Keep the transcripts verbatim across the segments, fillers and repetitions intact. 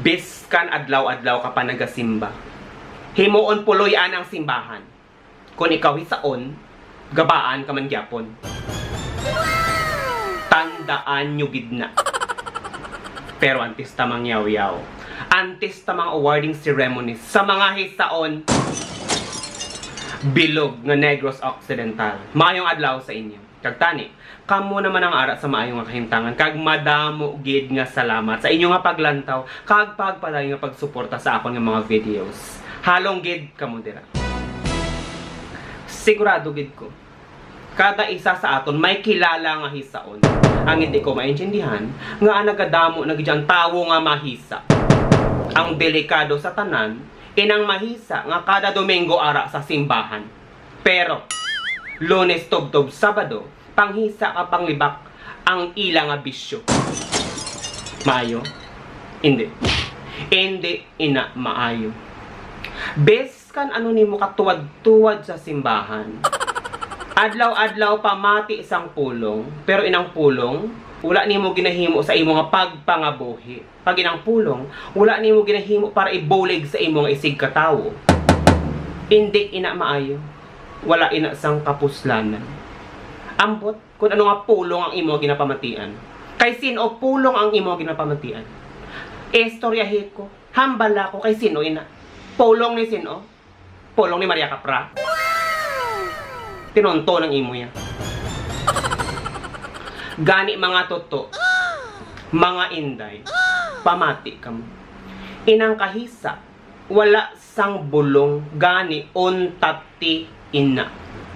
Biskan adlaw-adlaw ka pa nagasimba, himuon puloy-an ang simbahan. Kon ikaw hisaon, gabaan ka man gyapon. Tandaan nyo gid na. Pero antes ta mangyawyaw, antes ta mga awarding ceremonies sa mga hisaon, bilog nga Negros Occidental, maayong adlaw sa inyo. Kag tani, kamo naman ang ara sa maayo nga kahimtangan, kag madamo gid nga salamat sa inyo nga paglantaw kag pagpadayon nga pagsuporta sa akon nga mga videos. Halong gid kamo dira. Sigurado gid ko, kada isa sa aton may kilala nga hisaon. Ang hindi ko maintindihan, nga nagadamo na gid ang tawo nga mahisa. Ang delikado sa tanan, inang mahisa nga kada Domingo ara sa simbahan. Pero, Lunes tubtob Sabado, panghisa ka panglibak ang ila nga bisyo. Maayo? Indi. Indi ina maayo. Biskan ano nimo katuwad-tuwad sa simbahan, adlaw-adlaw pamati sang pulong, pero inang pulong, wala nimo ginahimo sa imo nga pagpangabuhi. Pag inang pulong, wala nimo ginahimo para ibulig sa imo nga isigkatawo. Indi ina maayo. Wala ina sang kapuslanan. Ambot kung ano nga pulong ang imo ginapamatian. Kay sin-o pulong ang imo ginapamatian? Istoryahi ko. Hambal ako kay sin-o ina. Pulong ni sin-o? Pulong ni Maria Capra? Tinunto ng imo ya. Gani, mga toto, mga inday, pamati kamo. Inang kahisa, wala sang bulong, gani untat ti ina.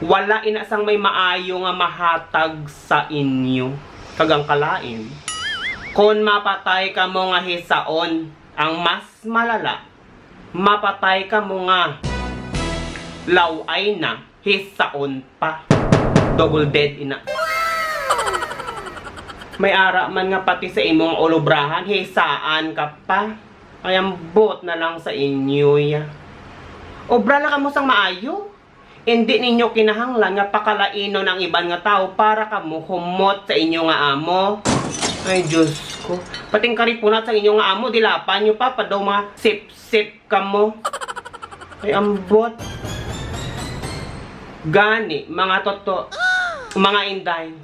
Wala ina sang may maayo nga mahatag sa inyo. Kag ang kalain, kon mapatay kamo nga hisaon, ang mas malala, mapatay kamo nga law-ay na, hisaon pa. Double dead ina. May ara man nga pati sa imong ulobrahan, hisaan ka pa. Ay, ambot na lang sa inyo ya. Obra na kamo sang maayo. Indi ninyo kinahanglan nga pakalainon ang iban nga tawo para kamo humot sa inyo nga amo. Ay, Diyos ko. Pating karipunat sa inyo nga amo, dilapan nyo pa, pa daw mga sip-sip kamo. Ay, ambot. Gani, mga toto, mga inday,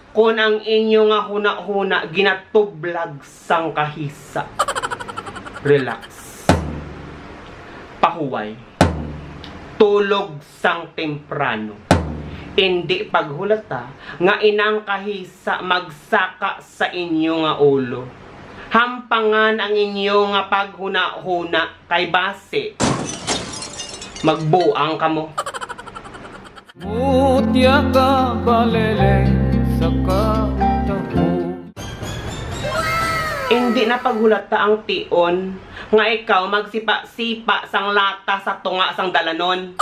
kon ang inyo nga hunahuna ginatublag sang kahisa, relax. Pahuway. Tulog sang temprano. Indi paghulata nga inang kahisa magsaka sa inyo nga ulo. Hampangan ang inyo nga paghunahuna kay basi magbuang kamo. Mutya ka balele sa kautaho. Indi na paghulata ang tion nga ikaw magsipa-sipa sang lata sa tunga sang dalanon.